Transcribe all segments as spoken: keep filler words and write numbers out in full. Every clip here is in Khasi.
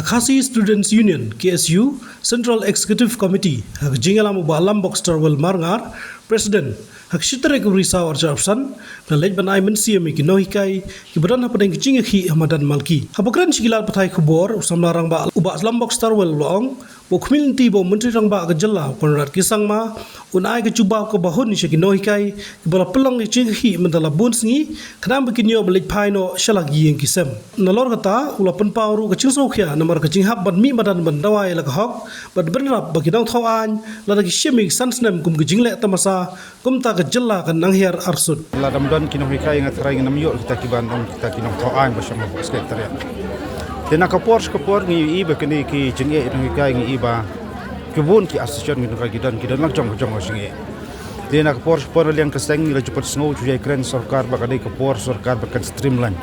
Khasi Students Union, K S U, Central Executive Committee, ha ka jingïalam u Bah Lambok Starwell Marngar, President, ha ka shi tarik u Risaw arhajar arphew san, ka la leit ban ai mynsiem ïa ki nonghikai, kiba don hapdeng ka jingïakhih ha madan Malki. Haba kren sha ki lad pathai khubor, u samla rangbah u Bah Lambok Starwell u la ong, ba u khmih lynti ba u Myntri Rangbah ka jylla u Conrad K Sangma, un ai ka jubab kaba hun sha ki nonghikai, kiba la pynlong ka jingïakhih mynta la bun sngi, khnang ba kin ïoh ban leit phai noh sha la ki ïing ki sem. Nalor kata, u la pynpaw ruh ka jingsngewkhia, namar ka jinghap ban mih madan ban dawa ïa la ka hok, bad bynrap ba ki nongthaw aiñ, lada ki shim ïa ki san snem kum ka jingleh tamasa, kumta ka jylla kan nang hiar arsut. Lada ym don ki nonghikai nga tharai ngin ym ïoh kita kiban long kita ki nongthaw aiñ ba shong hapoh Secretariat. Te na ka por sha ka por ngi ïohi ba kine ki jingeh nonghikai ngi ïohi ba ki bun ki association ngi nonghikai ki don, ki don la ka jong ka jong ka jingeh. Te na ka por sha ka por na liang ka seng ngi la ju pynsngew ju ïakren sorkar ba ka dei ka por sorkar ba kan streamline,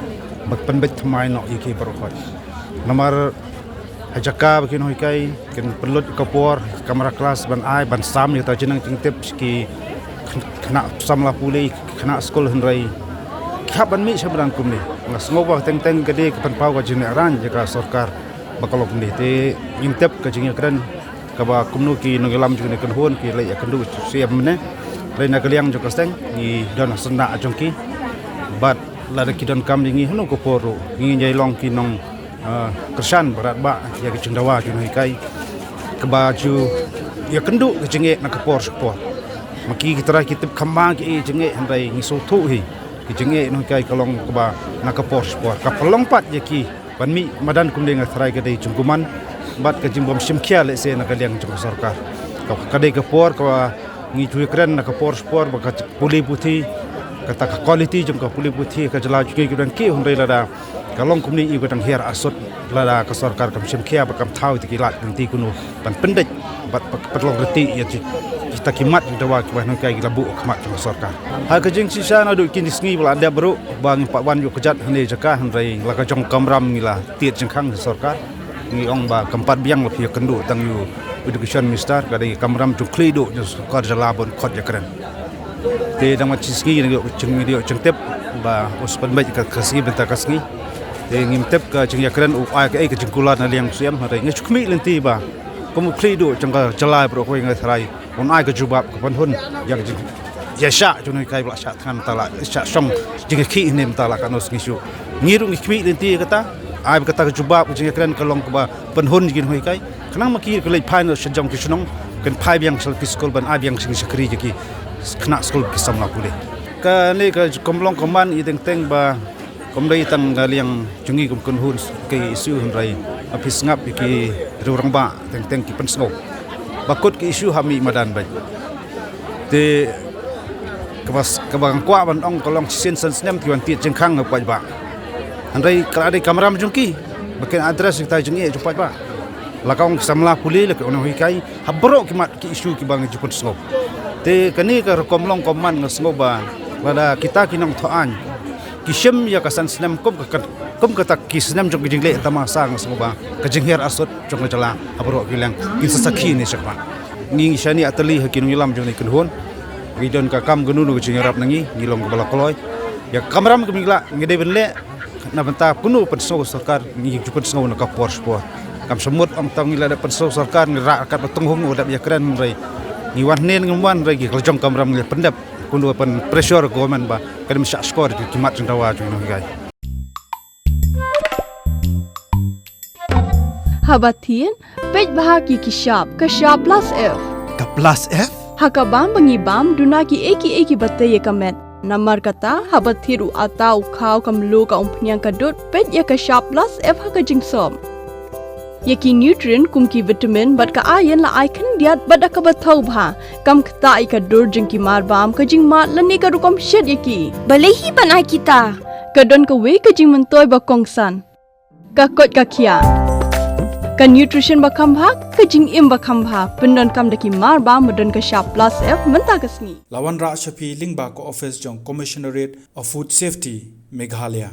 ba pynbeit thymmai noh ïa ki baroh khoit. Namar ha jaka ba ki nonghikai kin pynlut ka por, kamra klas ban ai, ban sam ïa kata ka jingnang jingtip sha ki khynnah samla pule, khynnah skul hynrei ki hap ban mih sha madan kumne. Nga sngew ba teng teng ka dei ka pynpaw ka jingïakhun ïa ka sorkar ba ka long kumne. Te ngim tip ka jingïakren kaba kumno ki nongïalam jong kane ka kynhun ki leit ïakynduh sha u C M mynne. Hynrei na ka liang jong ka seng ngi don ha syndah jong ki. Bad lada ki donkam ïa ngi hano ka por ruh ngi ïai long ki nong ah, kyrshan ba radbah ïa ka jingdawa ki nonghikai kaba ju ïakynduh ka jingeh na ka por sha ka por. Ma ki ki trai ki tip kham bha ki jingeh hynrei ngi sngewthuh hi ki jingeh nonghikai ka long kaba na ka por sha ka por. Ka pynlong pat ïa ki ban mih madan kumne nga tharai ka dei jingkuman bad ka jingbym shim khia lehse na ka liang jong ka sorkar. Ka, ka dei ka por kaba ngi ju ïakren na ka por sha ka por ba ka pule puthi, kata ka quality jong ka pule puthi ka jylla jong ngi ka dang kiew hynrei lada ka long kumne ïa ka dang hiar arsut lada ka sorkar kam shim khia ba kam thaw ïa ki lad lynti kumno ban pyndait bad pynlong ryntih ïa kita ki mat jingdawa kiba nonghikai ki la buh ha khmat jong ka sorkar. Ha ka jingshisha naduh kine ki sngi ba la dep ruh ba ngim pat wan ïuh kjat hangne jaka hynrei la ka jong kamram ngi la tied jingkhang ha sorkar. Ngi ong ba kam pat biang la phi ïakynduh tang ïa u Education Minister, ka dei kamram jong u khlieh duh jong sorkar jylla ban khot ïakren. Te dang wan shi sngi ngi ïoh jing, ngi ïoh jingtip ba u sa pynbeit ka, ka sngi bynta ka sngi. Te ngim tip ka jingïakren u ai kaei ka jingkular na liang u C M hynrei ngi shu khmih lynti ba kum u khlieh duh jong ka jylla baroh kawei nga tharai un ai ka jubab ka pynhun ïa ka jing, ïa shah jong u nonghikai ba la shah thngan mynta la shah shong jingïakhih hynne mynta la katno sngi shuh. Ngi ruh ngi khmih lynti ïa kata, ai ba kata ka jubab ka jingïakren ka long kaba pynhun ïa ki nonghikai. Khnang ma ki ki leit phai noh sha jong ki shnong, kin phai biang sha la ki skul ban ai biang sha ki shakri ïa ki khynnah skul ki samla pule. Kane ka kam long kam man ïa teng teng ba kam dei tang ka liang jong ngi kum kynhun ka issue hynrei ma phi sngap ïa ki riew rangbah teng teng ki pynsngew ba kut ki issue ha mih madan beit. Te kaba, kaba nga kwah ban ong ka long shisien san snem ki wan tied jingkhang ha u paidbah. Hynrei ka la dei kamram jong ki ba kin address ïa kita ki jingeh jong u paidbah. La ka ong ki samla pule, la ka ong u nonghikai, ha baroh ki mat ki issue kiba ngi ju pynsngew. Te kane ka rukom long rukom man nga sngew ba lada kita ki nongthaw aiñ ki shim ïa ka san snem kum ka, kum kata ki snem jong ka jingleh tamasa nga sngew ba ka jinghiar arsut jong ka jylla ha baroh ki liang kin sa sakhi ne shakmat. Ngi ngi shaniah tylli ha ki nongïalam jong kane ka kynhun. Ngi don ka kam kano kano ka jingïarap na ngi, ngi long kaba la kloi. Ïa ka kamram kaba ngi lah ngi dei ban leh na bynta kumno pynsngew sorkar, ngi ju pynsngew na ka por sha ka por. Kam shym mut ong tang ngi la dep pynsngew sorkar ngi rah ryngkat ba tynghung u dep ïakren hynrei ngi wan hynne ngim wan hynrei ki la jong kamram ngi la pyndep kumno ban pressure government ba kan ym shah shkor ki mat jingdawa jong ngi nonghikai. Haba thied, peit bha ïa ki shap, ka shap plus F. Ka plus F? Ha ka bam ba ngi bam, duna kiei kiei kiba tei ïa ka met. Namar kata, haba thied u atta, u khaw, ka mluh, ka umphniang, ka dud, peit ïa ka shap plus F ha ka jingsop. Ïa ki nutrient kum ki vitamin bad ka iron la ai khyndiat bad da kaba thaw bha. Kam ktah ïa ka dur jong ki mar bam, ka jingmad lane ka rukom shet ïa ki. Balei hi ban ai kita? Ka don kawei ka jingmyntoi ba kongsan. Ka koit ka khiah. Ka nutrition ba kham bha, ka jingim ba kham bha, pyndonkam da ki mar bam ba don ka shap plus F mynta ka sngi. La wanrah sha phi lyngba ka office jong Commissionerate of Food Safety, Meghalaya.